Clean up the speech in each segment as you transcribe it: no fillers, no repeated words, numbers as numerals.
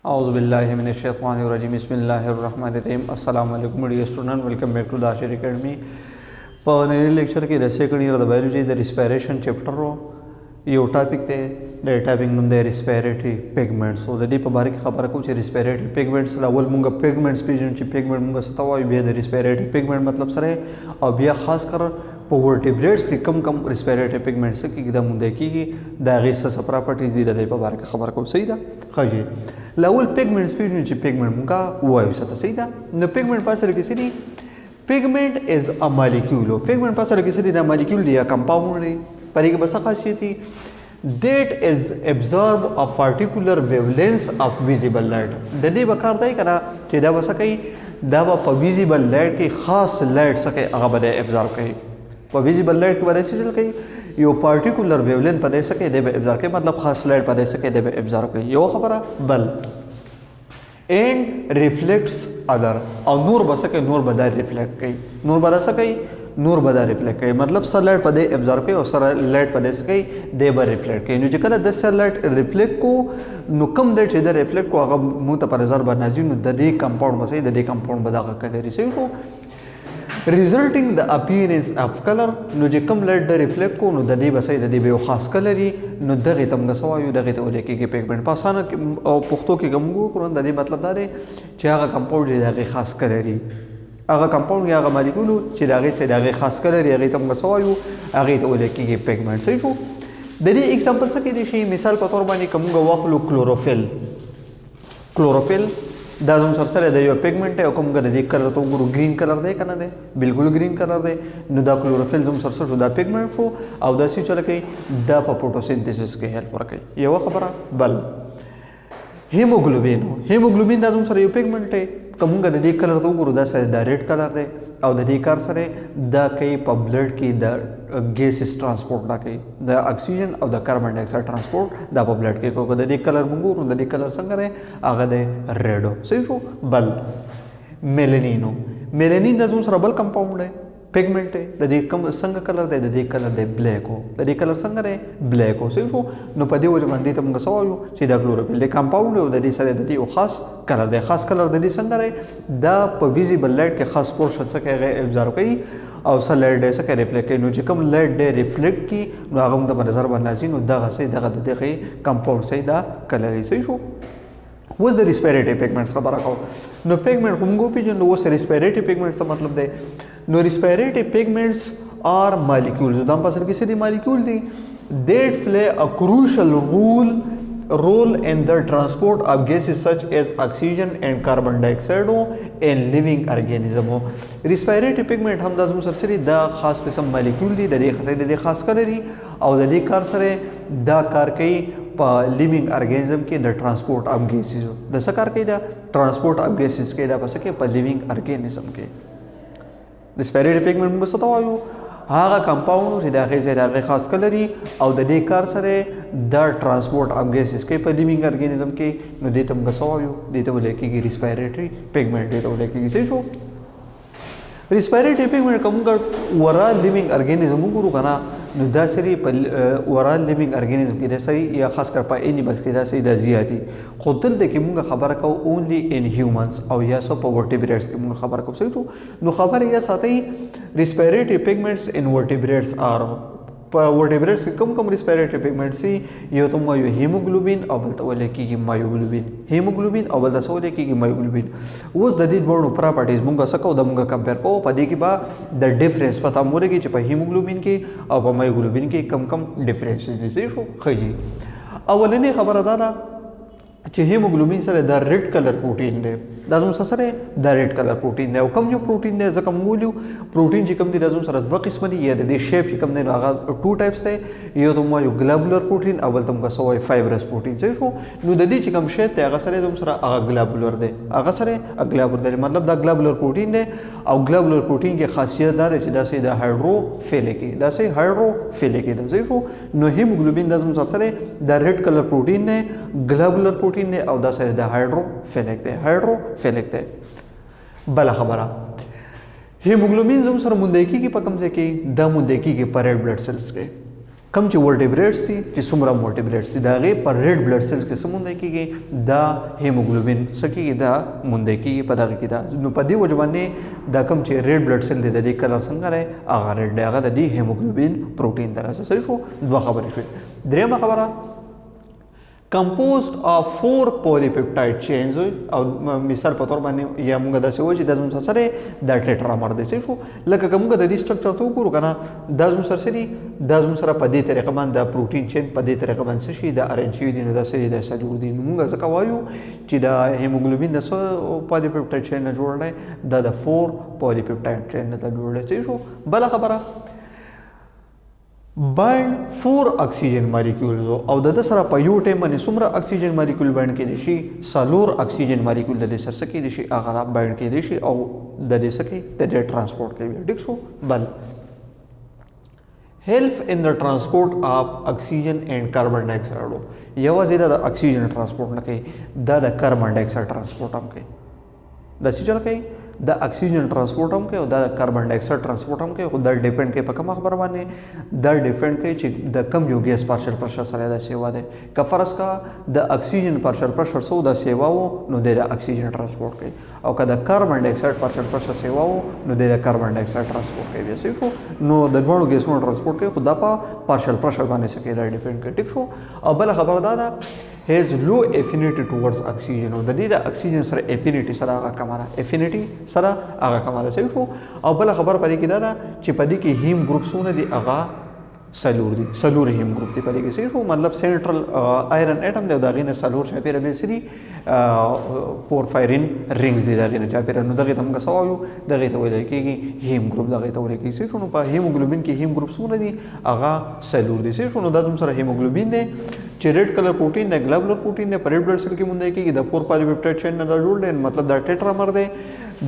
اعوذ بالله من الشیطان الرجیم، بسم الله الرحمن الرحیم۔ السلام علیکم dear student, welcome back to Dashir Academy. په ننني لیکچر کې د سیکنډ ایئر د بایولوژي د ریسپایریشن چپټر یو ټاپک دی۔ د ټاپک نوم دی ریسپایریټری پیګمنټس۔ او د دې په باره کې خبره کوو چې ریسپایریټری پیګمنټس، اول مونږ پیګمنټس پېژنو چې پیګمنټ مونږ څه ته وایو، بیا د ریسپایریټری پیګمنټ مطلب سره، او بیا خاص کر په ورټیبریټس کې کم کم ریسپایریټری پیګمنټس کې دا مونږ کېږي، د هغې څه څه پراپرټیز دي، د دې په باره کې خبره کوو۔ صحیح ده؟ ښه جي، لاول پیګمنټس پېژنو چې پیګمنټ مونږ وایو څه ته۔ صحیح ده؟ نو پیګمنټ په اصل کې څه دي؟ Pigment is a molecule. Pigment په اصل کې څه دي؟ دا مالیکول دی یا کمپاوند دی۔ په دې کې به څه خاصیت دي؟ That is absorb a particular wavelength of visible light. د دې به کار دی که نه چې دا به څه کوي؟ دا به په visible light کې خاص light څه کوي، هغه به دی absorb کوي۔ په visible light کې به دی څه چل کوي؟ یو particular wavelength په دې څه کوي، دی به absorb کوي، مطلب خاص light په دې څه کوي، دی به absorb کوي۔ یو خبره بل، and reflects other، او نور به څه کوي؟ نور به دا reflect کوي۔ نور به دا څه کوي؟ نور به دا ریفلیکټ کوي۔ مطلب سر لایټ په دې ابزارب کوي او سر لایټ په دې څه کوي، دی به ریفلیکټ کوي۔ نو چې کله د سر لایټ ریفلیکټ کو، نو کوم دی چې د ریفلیکټ کو، هغه مونږ ته په نظر باندې راځي۔ نو د دې کمپاوند به څه، د دې کمپاوند به دغه کلر۔ صحیح شو؟ Resulting the appearance of color۔ نو چې کوم لایټ د ریفلیکټ کو، نو د دې به څه، د دې به یو خاص کلر۔ نو دغې ته موږ څه وایو؟ دغې ته ویل کېږي پیګمنټ۔ په اسانه او پښتو کې که موږ وکړو، د دې مطلب دا دی چې هغه کمپاوند چې د هغې خاص کلر، هغه کمپاوند یا هغه مالیکول چې د هغې څه د هغې خاص کلر، هغې ته موږ څه وایو؟ هغې ته ویل کېږي پیګمنټ۔ صحیح شو؟ د دې اگزامپل څه کېدای شي؟ مثال په تور باندې که موږ واخلو کلوروفیل، کلوروفیل دا زموږ سره سره د یو پیګمنټ دی، او که موږ د دې کلر ته وګورو، ګرین کلر دی که نه دی؟ بالکل ګرین کلر دی۔ نو دا کلوروفیل زموږ سره شو، دا پیګمنټ شو، او دا څه چل کوي؟ دا په فوټوسینتھیسس کې هیلپ ورکوي۔ یوه خبره بل، هیموګلوبین۔ هیموګلوبین دا زموږ سره یو پیګمنټ دی۔ که موږ د دې کلر ته وګورو، دا سره دا ریډ کلر دی، او د دې کار سره دا کوي په بلډ کې د ګیسز ترانسپورت دا کوي، د اکسیجن او د کاربن ډای اکساید ترانسپورت دا په بلډ کې کوي۔ که د دې کلر موږ وګورو، د دې کلر څنګه دی؟ هغه دی ریډ۔ صحیح شو؟ بل میلنینو۔ میلنین دا زموږ سره بل کمپاوند دی، پیګمنټ دی۔ د دې کوم څنګه کلر دی؟ د دې کلر دی بلیک۔ د دې کلر څنګه دی؟ بلیک۔ صحیح شو؟ نو په دې وجه باندې ته موږ څه وایو چې دا کلوروفیل دی، کمپاوند دی، او د دې سره د دې یو خاص کلر دی۔ خاص کلر د دې څنګه دی؟ دا په ویزیبل لایټ کې خاص پورشن څه کوي، هغه ابزارب کوي، او څه لایټ دی څه کوي، ریفلیکټ کوي۔ نو چې کوم لایټ دی ریفلیکټ کړي، نو هغه موږ ته په نظر باندې راځي۔ نو دغه څه دغه د دغې کمپاوند څه دا کلر دی۔ صحیح شو؟ اوس د ریسپایریټری پیګمنټس خبره کوو۔ نو پیګمنټ خو موږ وپېژندو، اوس ریسپایریټری پیګمنټس څه مطلب دی؟ نو ریسپایریټری پیګمنټس آر مالیکولز، دا په اصل کې څه دي؟ مالیکول دي that play a crucial role in the transport of gases such as oxygen and carbon dioxide in living organism. Respiratory pigment هم دا زموږ سره سری دا خاص قسم مالیکول دي، د دې خاص د دې خاص کلر، او د دې کار سره دا کار کوي په لیوینګ ارګانیزم کې د ترانسپورت اف ګیسز۔ د څه کار کوي؟ دا ترانسپورت اف ګیسز کې، دا په څه کې؟ په لیوینګ ارګانیزم کې۔ ریسپایریټری پیګمنټ موږ څه ته وایو؟ هغه کمپاوند چې د هغې ځای د هغې خاص کلر، او د دې کار سره دا ترانسپورت اف ګیسز کې په لیوینګ ارګانیزم کې۔ نو دې ته موږ څه وایو؟ دې ته ویل کېږي ریسپایریټری پیګمنټ، دې ته ویل کېږي۔ صحیح شو؟ ریسپایریټری پیګمنټ که موږ اورال لیوینګ ارګانیزم وګورو که نه، نو دا سری په اورال لیوینګ ارګانیزم کې دا سری یا خاص کر په اینیملز کې دا سری دا زیات دي، خو دلته کې موږ خبره کوو اونلی ان هیومنز او یا څه په ورټیبریټس کې موږ خبره کوو۔ صحیح شو؟ نو خبره یې ساتئ، ریسپایریټری پیګمنټس ان ورټیبریټس آر، په ورټیبریټس کې کوم کوم ریسپایریټری پیګمنټس دي؟ یو ته موږ وایو هیموګلوبین او بل ته ویل کېږي مایوګلوبین۔ هیموګلوبین او بل ته څه ویل کېږي؟ مایوګلوبین۔ اوس د دې دواړو پراپرټیز موږ څه کوو؟ دا موږ کمپیر کوو۔ په دې کې به د ډیفرنس پته هم ولګي چې په هیموګلوبین کې او په مایوګلوبین کې کم کم ډیفرنسز دي۔ صحیح شو؟ ښه جي، اولنۍ خبره دا ده چې هیموګلوبین سره دا ریډ کلر پروټین دی، دا زموږ سره دا ریډ کلر پروټین دی۔ او کوم یو پروټین دی؟ ځکه موږ ویلو پروټین چې کوم دی دا زموږ سره دوه قسمه دي، یا د دې شیپ چې کوم دی نو هغه ټو ټایپس دی، یو ته موږ وایو ګلابولر پروټین او بل ته موږ څه وایو؟ فایبرس پروټین۔ صحیح شو؟ نو د دې چې کوم شیپ دی هغه سره زموږ سره هغه ګلابولر دی، هغه سره ګلابولر دی، مطلب دا ګلابولر پروټین دی۔ او ګلابولر پروټین کې خاصیت دا دی چې دا سه د هایډروفیلیک دی، دا سه هایډروفیلیک دی۔ صحیح شو؟ نو هیموګلوبین دا زموږ سره دا ریډ کلر پروټین دی، ګلابولر پروټین دی، او دا سره د هایډروفیلیک دی، هایډروفیلیک دی۔ بله خبره، هیموګلوبین زموږ سره موندل کېږي په کوم ځای کې؟ دا موندل کېږي په ریډ بلډ سیلز کې۔ کم چې ورټیبریټس دي، چې څومره ورټیبریټس دي، د هغې په ریډ بلډ سیلز کې څه موندل کېږي؟ دا هیموګلوبین څه کېږي؟ دا موندل کېږي په دغه کې. دا نو په دې وجه باندې دا کوم چې ریډ بلډ سیل دی، د دې کلر څنګه دی؟ هغه ریډ دی، هغه د دې هیموګلوبین پروټین دی. راځه، صحیح شو، دوه خبرې شوې. درېیمه خبره، composed of four polypeptide chains. او مثال په تور باندې یا موږ داسې وایو چې دا زموږ سره دا ټیټرامر دی. صحیح شو. لکه که موږ د دې سټرکچر ته وګورو که نه، دا زموږ سره څه دي؟ دا زموږ سره په دې طریقه باندې دا پروټین چین په دې طریقه باندې څه شي؟ دا ارینج شوي دي. نو دا څه دي؟ دا څلور دي. نو موږ ځکه وایو چې دا هیموګلوبین د څه پالیپپټاید چین نه جوړ دی؟ دا د فور پالیپپټاید چین نه جوړ دی. صحیح شو. بله خبره، بایند فور اکسیجن مالیکولز، او د ده سره په یو ټایم باندې څومره اکسیجن مالیکول بایند کېدی شي؟ څلور اکسیجن مالیکول د دې سره څه کېدی شي؟ هغه بایند کېدی شي او د دې څه کوي؟ د دې ترانسپورټ کوي. ټیک شو. بل، help in the transport of oxygen and carbon dioxide. یوازې دا د اکسیجن ترانسپورټ نه کوي، دا د کاربن ډای اکساید ترانسپورټ هم کوي. دا څه چل کوي؟ د اکسیجن ترانسپورټ هم کوي او دا د کاربن ډای اکساید ترانسپورټ هم کوي. خو دا ډیپند کوي په کومه خبره باندې؟ دا ډیپند کوي چې د کم یو ګیس پارشل پرشر سره دا سیوا ده. که فرض کا د اکسیجن پارشل پرشر سو دا سیوا وو، نو د اکسیجن ترانسپورټ کوي، او که د کاربن ډای اکساید پارشل پرشر سیوا وو، نو د کاربن ډای اکساید ترانسپورټ کوي. صحیح شو. نو د دواړو ګیسونو ترانسپورټ کوي، خو دا په پارشل پرشر باندې څه کوي؟ دا ډیپند کوي. ټیک شو. او بله خبره دا ده، has low affinity towards oxygen. او د دې د اکسیجن سره افینیټي سره هغه کمه ده، افینیټي سره هغه کمه ده. صحیح شو. او بله خبره په دې کې دا ده چې په دې کې هیم ګروپ څونه دي؟ هغه څلور دي، څلور هیم ګروپ دي په دې کې. صحیح شو. مطلب سنټرل آیرن اټم دی او د هغې نه څلور چاپېره بیا څه دي؟ پورفایرین رینګز دي د هغې نه چاپېره. نو دغې ته موږ څه وایو؟ دغې ته ویل کېږي هیم ګروپ، دغې ته ویل کېږي. صحیح شو. نو په هیموګلوبین کې هیم ګروپ څومره دي؟ هغه څلور دي. صحیح شو. نو دا زموږ سره هیموګلوبین دی چې ریډ کلر پروټین دی، ګلوبولر پروټین دی، په ریډ بلډ سیل کې موندل کېږي، د فور پالیپپټاید چین نه دا جوړ دی، مطلب دا ټیټرامر دی.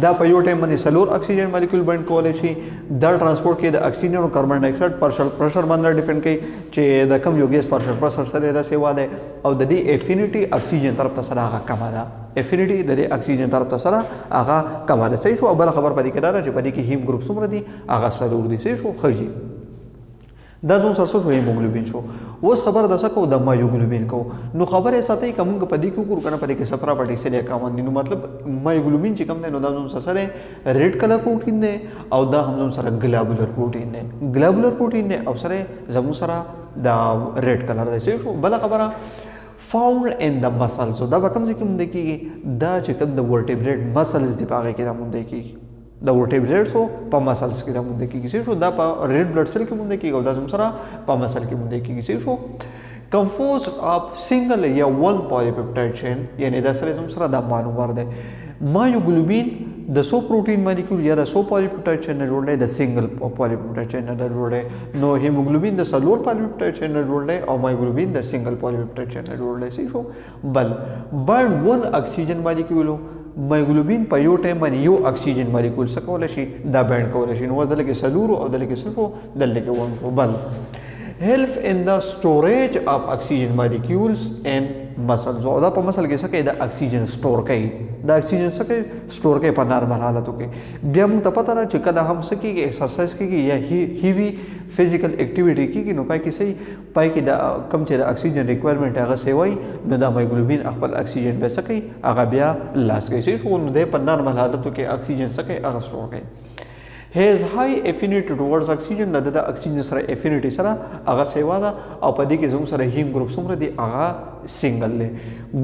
دا په یو ټایم باندې څلور اکسیجن مالیکول بایند کولی شي. دا ترانسپورټ کې د اکسیجن او کاربن ډای اکساید پارشل پرشر باندې ډیپند کوي چې د کم یو ګیس پارشل پرشر سره دا سیوا ده، او د دې افینیټي اکسیجن طرف ته سره هغه کمه ده، افینیټي د دې اکسیجن طرف ته سره هغه کمه ده. صحیح شو. او بله خبر په دې کې دا ده چې په دې کې هیم ګروپ څومره دي؟ هغه څلور دي. صحیح شو. ښه جي، دا زموږ سره څه شو؟ هیموګلوبین شو. اوس خبره د څه کوو؟ د مایوګلوبین کوو. نو خبره یې ساتئ، که موږ په دې کې وګورو که نه، په دې کې څه پراپرټي څه دی کامن دي. نو مطلب مایوګلوبین چې کوم دی، نو دا زموږ سره ریډ کلر پروټین دی، او دا هم زموږ سره ګلابولر پروټین دی، ګلابولر پروټین دی، او سره زموږ سره دا ریډ کلر دی. صحیح شو. بله خبره، found in the muscles. دا به کوم ځای کې موندل کېږي؟ دا چې کوم د ورټیبریټ مسلز دي، په هغې کې دا موندل کېږي، د ورټیبریټسو په مسلز کې دا موندل کېږي. صحیح شو. دا په ریډ بلډ سیل کې موندل کېږي او دا زموږ سره په مسل کې موندل کېږي. صحیح شو. composed of single یا one polypeptide chain، یعنی دا سره زموږ سره دا مانومر دی. مایوګلوبین د څو پروټین مالیکول یا د څو پالیپپټاید چین نه جوړ دی؟ د سنگل پالیپپټاید چین نه جوړ دی. نو هیموګلوبین د څلور پالیپپټاید چین نه جوړ دی او مایوګلوبین د سنگل پالیپپټاید چین نه جوړ دی. صحیح شو. بل، بایند ون اکسیجن مالیکول. مایوګلوبین په یو ټایم باندې یو اکسیجن مالیکول څه کولی شي؟ دا بایند کولی شي. نو اوس دلته کې څلور او دلته کې څه شو؟ دلته کې ون شو. بل، help in the storage of oxygen molecules in muscles. او دا په مسل کې څه کوي؟ دا اکسیجن سٹور کوي، دا اکسیجن څه کوي؟ سٹور کوي په نارمل حالتو کې. بیا موږ ته پته ده چې کله هم څه کېږي، اکسرسایز کېږي یا هیوي فزیکل اکټیویټي کېږي، نو پای کې څه پای کې د کم چې د اکسیجن ریکوایرمنټ هغه سیوي، نو دا مایوګلوبین خپل اکسیجن بیا څه کوي؟ هغه بیا لاس کوي. صحیح شو. نو دی په نارمل حالتو کې اکسیجن څه کوي؟ هغه سٹور کوي. has high affinity towards oxygen. د اکسیجن سره افینیټي سره هغه سیوا ده، او په دې کې زموږ سره هیم ګروپ څومره دی؟ هغه سنگل دی.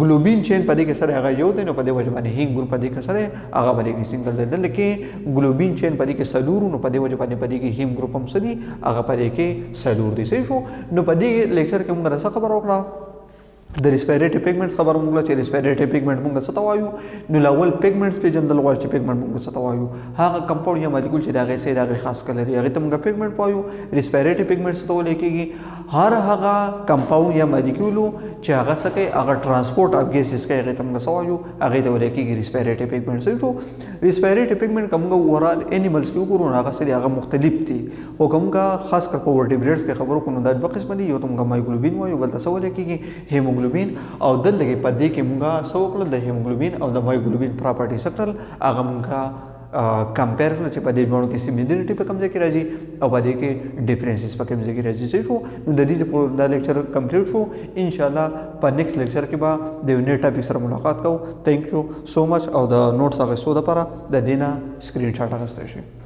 ګلوبین چین په دې کې سره هغه یو دی، نو په دې وجه باندې هیم ګروپ په دې کې سره هغه په دې کې سنگل دی. دلته کې ګلوبین چین په دې کې څلور، نو په دې وجه باندې په دې کې هیم ګروپ هم څه دي؟ هغه په دې کې څلور دی. صحیح شو. نو په دې لیکچر کې موږ څه خبره وکړه؟ د ریسپیریټری پیګمنټس خبر موږ چې ریسپیریټری پیګمنټ موږ څه ته وایو. نو لاول پیګمنټس پیژندل غواړو چې پیګمنټ موږ څه ته وایو. هغه کمپاوند یا مالیکول چې د هغې څه د هغې خاص کلر هغې ته موږ پیګمنټ وایو. ریسپیریټری پیګمنټس ته ویل کېږي هر هغه کمپاوند یا مالیکول چې هغه څه کوي؟ هغه ترانسپورټ اف ګیسز کوي، هغې ته موږ څه وایو؟ هغې ته ویل کېږي ریسپیریټری پیګمنټ. صحیح شو. ریسپیریټری پیګمنټ که موږ اوورال انیملز کې وګورو، نو هغه څه دي؟ هغه مختلف دي. خو که موږ خاص کر په ورټیبریټس کې خبرو کړو، نو دا دوه قسمه دي، یو ته موږ مایوګلوبین وایو، بل ته څه ویل کېږي؟ هیموګلوبین. او دلته کې په دې کې موږ څه وکړل؟ د هیموګلوبین او د مایوګلوبین پراپرټي څه کړل؟ هغه موږ کمپیر کړل چې په دې دواړو کې سیمیلریټي په کوم ځای کې راځي او په دې کې ډیفرنسز په کوم ځای کې راځي. صحیح شو؟ نو د دې په دا لیکچر کمپلیټ شو. ان شاء الله په نیکسټ لیکچر کې به د یو نوي ټاپک سره ملاقات کوو. ثانک یو سو مچ. او د نوټس اخیستو لپاره د دې نه سکرین شاټ اخیستی شئ.